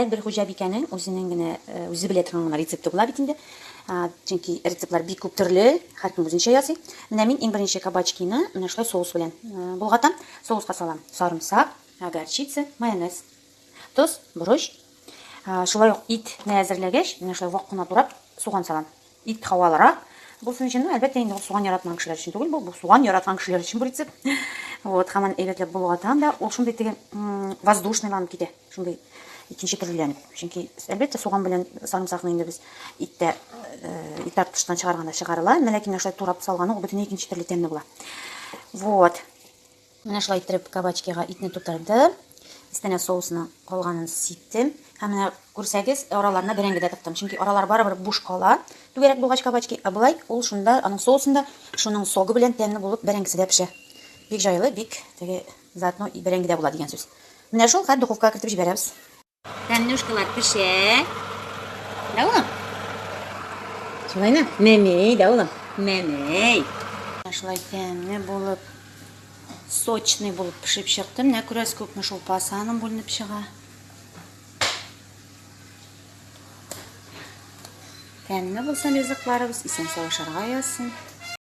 Һәрбер хуҗабикәнең үзенең генә, үзе белә торган гына рецепты була бит инде. Чөнки рецептлар бик күп төрле, һәркем үзенчә ясый. Менә мин иң беренче кабачкины менә шулай соус белән болгатам. Соуска салам сарымсак, горчица, майонез, тоз, борыч. Шулай ук итне әзерләгәч, менә шулай вак кына турап суган салам. Ит һавалырак булсын өчен, ну, әлбәттә инде ул суган яратмаган кешеләр өчен түгел бу, бу суган яраткан кешеләр өчен бу рецепт. Вот, һаман әйбәтләп болгатам да, ул шундый теге воздушныйланып китә, шундый икенче төрлеләнеп. Чөнки, әлбәттә, суган белән сарымсакны инде без иттә, э, ит тартыштан чыгарганда чыгарыла, әмма ләкин шулай турап салганы ул бөтенләй икенче төрле тәмле була. Вот. Менә шулай иттереп кабачкига итне тутырдым. Өстенә соусны калганын сиптем. Һәм менә күрсәгез, араларына бәрәңге дә тыктым. Чөнки аралар барыбер буш кала. Түгәрәк булгач кабачки, ә болай ул шунда аның соусында, шуның согы белән тәмле булып бәрәңгесе дә пешә. Бик җайлы, бик теге заодно и бәрәңге дә була дигән сүз. Менә шул, хәзер духовкага кертеп җибәрәбез. Тәмнүшкалар пешә. Да, улым? Шулаймы? Мәмәй, да, улым? Мәмәй. Шулай тәмле булып, сочный булып пешеп чыкты. Менә күрәсез, күпме шулпасы аның бүленеп чыга. Тәмле булсын ризыкларыбыз, исән-сау ашарга язсын.